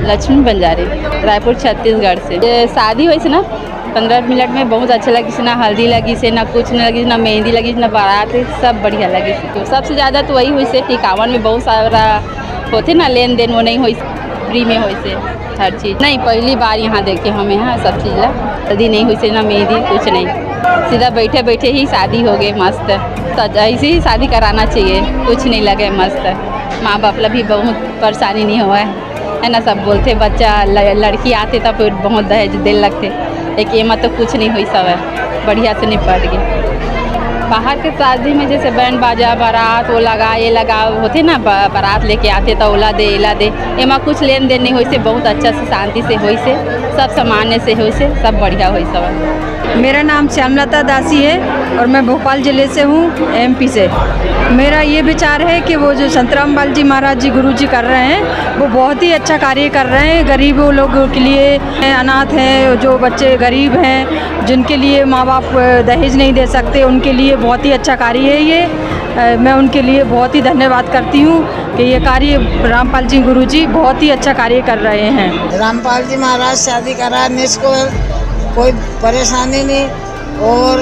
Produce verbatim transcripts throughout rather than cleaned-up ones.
लक्ष्मी बंजारे, रायपुर, छत्तीसगढ़ से। ये शादी होइस ना, पंद्रह मिनट में बहुत अच्छा लगिस ना, हल्दी लगिस हे, ना कुछ ना लगिस, ना मेहंदी लगिस, ना बारात हे, सब बढ़िया लगिस। तो सबसे ज्यादा तो वही होइस हे, टिकावन में बहुत सारा होथे ना लेन देन, वो नहीं होइस, फ्री में होइस हे हर चीज। नहीं, पहली बार यहाँ देखे हम यहाँ सब चीज ला। हल्दी नहीं होइस हे, ना मेहंदी, कुछ नहीं, सीधा बैठे बैठे ही शादी हो गए मस्त। तो ऐसे ही शादी कराना चाहिए, कुछ नहीं लगे मस्त, माँ बाप ला भी बहुत परेशानी नहीं होवय। है ना, सब बोलथे बच्चा ल-, लड़की आथे त फिर बहुत दहेज दे लगथे, लेकिन एमा तो कुछ नहीं होइस हवय, बढ़िया से निपट गे। बाहर के शादी में जैसे बैंड बाजा, बारात, वो लगा, ये लगा, होथे ना, ब-, बारात लेके आथे त ओला दे, एला दे, एमा कुछ लेन देन नहीं होइस हे, बहुत अच्छा से शांति से होइस हे, सब सामान्य से होइस हे, सब बढ़िया होइस हवय। मेरा नाम श्यामलता दासी है और मैं भोपाल जिले से हूँ, एमपी से। मेरा ये विचार है कि वो जो संतराम बालाजी महाराज जी गुरु जी कर रहे हैं, वो बहुत ही अच्छा कार्य कर रहे हैं। गरीबों लोगों के लिए, अनाथ हैं, जो बच्चे गरीब हैं, जिनके लिए माँ बाप दहेज नहीं दे सकते, उनके लिए बहुत ही अच्छा कार्य है ये। अ, मैं उनके लिए बहुत ही धन्यवाद करती हूँ कि ये कार्य रामपाल जी गुरु जी बहुत ही अच्छा कार्य कर रहे हैं। रामपाल जी महाराज शादी करा, निष्को कोई परेशानी नहीं और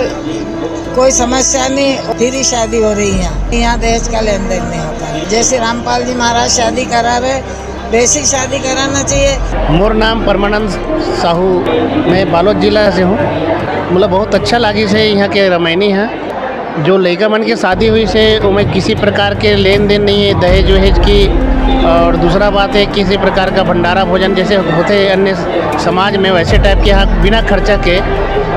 कोई समस्या नहीं, फिर ही शादी हो रही है। यहाँ दहेज का लेन देन नहीं होता है। जैसे रामपाल जी महाराज शादी करा रहे, वैसी शादी कराना चाहिए। मोर नाम परमानंद साहू, मैं बालोद जिला से हूँ। मतलब बहुत अच्छा लागिस हे यहाँ के रमैनी है। जो लइका मन के शादी होइस हे, ओमे किसी प्रकार के लेन देन नहीं है, दहेज वहेज की। और दूसरा बात है, किसी प्रकार का भंडारा भोजन जैसे होथे अन्य समाज में, वैसे टाइप के यहाँ बिना खर्चा के,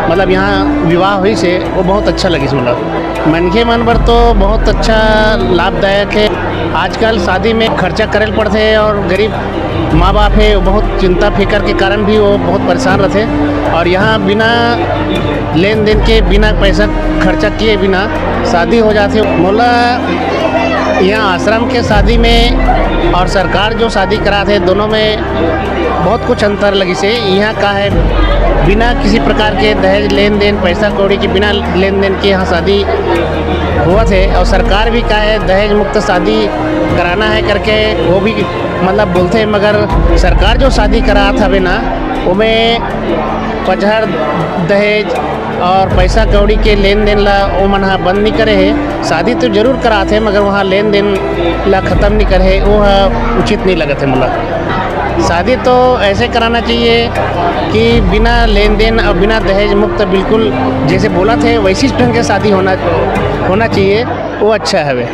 मतलब, यहाँ विवाह होइस हे, वो बहुत अच्छा लगिस। मतलब मनखे मन बर तो बहुत अच्छा, लाभदायक है। आजकल शादी में खर्चा करे ल पड़थे और गरीब माँ बाप है, वो बहुत चिंता फिकर के कारण भी वो बहुत परेशान रहथे। और यहाँ बिना लेन देन के, बिना पैसा खर्चा किए बिना शादी हो जाथे। मोला यहाँ आश्रम के शादी में और सरकार जो शादी कराथे, दोनों में बहुत कुछ अंतर लगिस हे। यहाँ का है, बिना किसी प्रकार के दहेज लेन देन, पैसा कौड़ी के बिना लेन देन के यहाँ शादी होवत हे। और सरकार भी का है, दहेज मुक्त शादी कराना है करके वो भी, मतलब, बोलथे, मगर सरकार जो शादी करात हवे ना, ओमे पचहर, दहेज और पैसा कौड़ी के लेन देन ला ओमन ह बंद नहीं करे हे। शादी तो जरूर कराथे, मगर वहाँ लेन देन ला खत्म नहीं करे हे, वो ह उचित नहीं लगत है मोला। शादी तो ऐसे कराना चाहिए कि बिना लेन देन और बिना दहेज मुक्त, बिल्कुल जैसे बोलथे वैसी ढंग के शादी होना, होना चाहिए, वो अच्छा हवे।